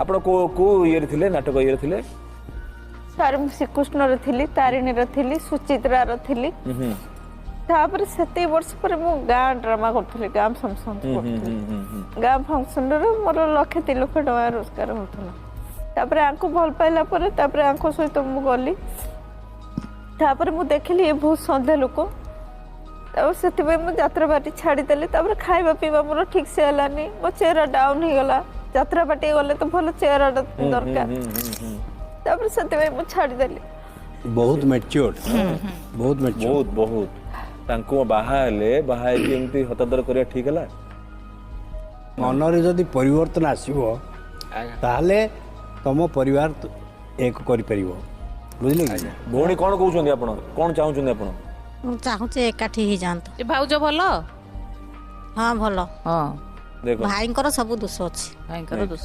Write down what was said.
ଆପଣ କୋଉ କୋଉ ଇଏରେ ଥିଲେ, ନାଟକ ଇଏରେ ଥିଲେ? ସାର୍, ମୁଁ ଶ୍ରୀକୃଷ୍ଣର ଥିଲି, ତାରିଣୀର ଥିଲି, ସୁଚିତ୍ରାର ଥିଲି। ତାପରେ ସେତିକି ବର୍ଷ ପରେ ମୁଁ ଗାଁ ଡ୍ରାମା କରୁଥିଲି, ଗାଁ ଫଙ୍କସନ୍ କରୁଥିଲି। ଗାଁ ଫଙ୍କସନ୍ରେ ମୋର ଲକ୍ଷେ 3 ଲକ୍ଷ ଟଙ୍କା ରୋଜଗାର ହେଉଥିଲା। ତାପରେ ଆଙ୍କୁ ଭଲ ପାଇଲା ପରେ, ତାପରେ ଆଙ୍କ ସହିତ ମୁଁ ଗଲି। ତାପରେ ମୁଁ ଦେଖିଲି ଏ ବହୁତ ସନ୍ଧ୍ୟା ଲୋକ। ତାପରେ ସେଥିପାଇଁ ମୁଁ ଯାତ୍ରା ପାର୍ଟି ଛାଡ଼ିଦେଲି। ତାପରେ ଖାଇବା ପିଇବା ମୋର ଠିକ୍ ସେ ହେଲାନି, ମୋ ଚେହେରା ଡାଉନ୍ ହେଇଗଲା। ଯାତ୍ରା ପାର୍ଟି ଗଲେ ତ ଭଲ ଚେହେରାଟା ଦରକାର। ତାପରେ ସେଥିପାଇଁ ମୁଁ ଛାଡ଼ିଦେଲି। ବହୁତ ମେଚ୍યોର୍ଡ, ବହୁତ ମେଚ୍યોର୍ଡ। ବହୁତ ବହୁତ। ତାଙ୍କୁ ବାହା ହେଲେ, ବାହା ହେଇକି ଏମିତି ହତାଦର କରିବା ଠିକ ହେଲା? ମନରେ ଯଦି ପରିବର୍ତ୍ତନ ଆସିବ, ତାହେଲେ ତମ ପରିବାର ଏକ କରିପାରିବ, ବୁଝିଲେ କି? ଭଉଣୀ, କଣ କହୁଛନ୍ତି ଆପଣ? କଣ ଚାହୁଁଛନ୍ତି ଆପଣ? ମୁଁ ଚାହୁଁଛି ଏକାଠି ହେଇଯାଆନ୍ତୁ। ଏ ଭାଉଜ ଭଲ? ହଁ, ଭଲ। ହଁ। ଦେଖ। ଭାଇଙ୍କର ସବୁ ଦୋଷ ଅଛି। ଭାଇଙ୍କର ଦୋଷ।